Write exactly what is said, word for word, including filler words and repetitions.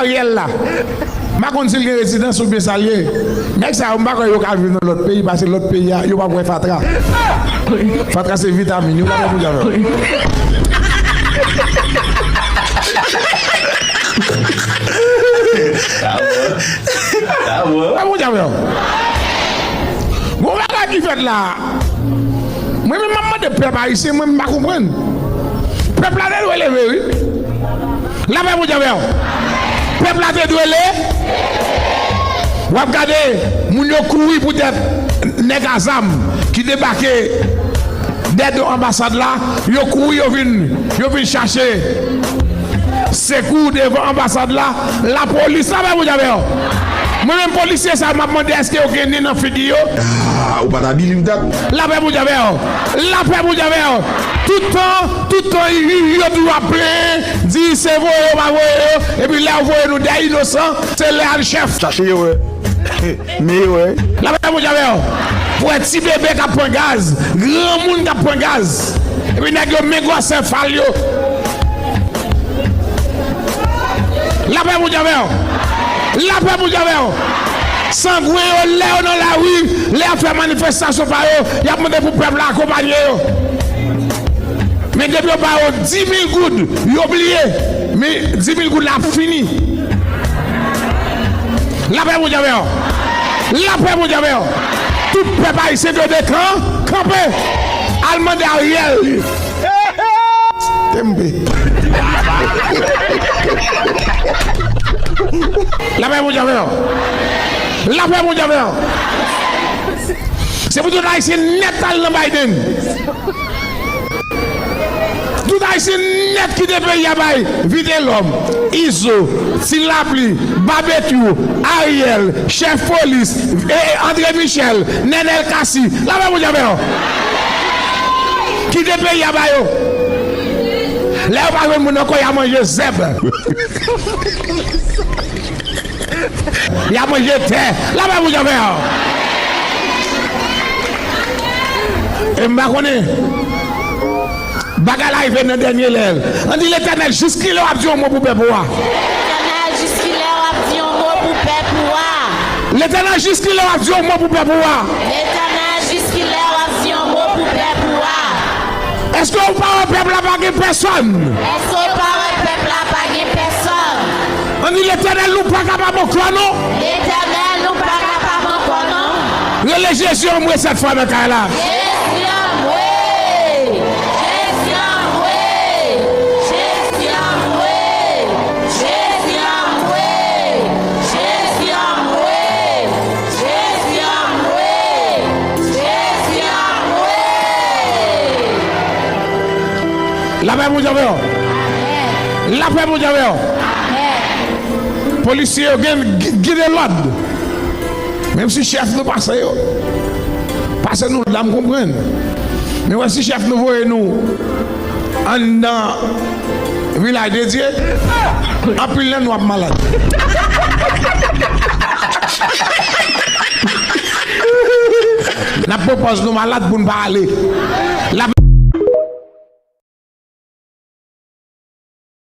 Ariel la. M pa konn si l gen rezidans oubyen sa l ye. Nèg sa yo, m pa kwè yo ka viv nan lòt peyi, paske lòt peyi a, yo p ap wè fatra. Fatra se vitamin, yo pa wè moun avè yo. Sa bon. Sa bon. Pa moun avè yo. Gon bagay ki fèt la. Mwen menm, m ap mande pèp ayisyen, mwen, m pa konprann. Pèp la te dwe leve, wi. Lapè Bondye avè w. Pèp la te dwe le. W ap gade, moun yo kouri poutèt nèg a zam ki debake dèyè do anbasad la, yo kouri, yo vin, yo vin chache sekou devan anbasad la, lapolis, lapè Bondye avè w. Mwen menm polisye sa, m ap mande èske yo gen nen nan figi yo? Ah, ou pa ta believe that. Lapè Bondye avè w. Lapè Bondye avè w. Tout tan, tout tan, y- y- yo toujou ap plenyen, di se voye yo, pa voye yo. Epi lè yo voye nou dèyè inosan, se lè a n chèf. Chache yo, wè. Men yo, wè. Lapè Bondye avè w. Pou wè ti bebe k ap pran gaz, granmoun k ap pran gaz. Epi nèg yo men gwosè fal yo. Lapè Bondye avè w. Lapè Bondye avè w. Sangwen yo, lè yo nan lari, lè y ap fè manifestasyon pa yo, y ap mande pou pèp la akonpanye yo. Men depi yo ba yo dis mil goud, yo bliye. Men dis mil goud la ap fini. Lapè Bondye avè w. Lapè Bondye avè w. Tout pèp ayisyen dwe dekan-, kanpe. Al mande Ariel. Tembe. Lapè Bondye avè w. Lapè Bondye avè w. Se pou tout ayisyen nèt al nan Biden. Tout ayisyen nèt kite peyi a bay Vitelhomme, Izo, Ti Lapli, Babekyou, Ariel, chèf polis, e, e, André Michel, Nenel Cassy. Lapè Bondye avè yo. Kite peyi a ba yo. Lè yo pa jwenn moun ankò, y a manje zèb. Y a manje tè. Lapè Bondye avè yo. E m pa konnen. Bagay la rive nan dènye lè l. Ann di Letènèl, jiskilè w ap di yon mo pou pèp ou a? Letènèl, jiskilè w ap di yon mo pou pèp ou a? Letènèl, jiskilè w ap di yon mo pou pèp ou a? Letènèl, jiskilè w ap di yon mo pou pèp ou a? Èske ou pa wè pèp la pa gen pèsòn? Èske w pa wè pèp la pa gen pèsòn? Ann di Letènèl, nou pa kapab ankò non. Letènèl, nou pa kapab ankò non. Rele Jezi anmwe sèt fwa nan kay la. Jezi anmwe! Jezi anmwe! Jezi anmwe! Jezi anmwe! Jezi anmwe! Jezi anmwe! Jezi anmwe! Lapè Bondye avè w. Lapè Bondye avè w. Polisye yo gen gi- gide lòd. Menm si chèf nou pase yo, pase nou la, m konprann. Men wè si chèf nou voye nou anndan Vilaj de Dye, anpil nan nou ap malad. N ap pran pòz nou malad pou n pa ale. Lapè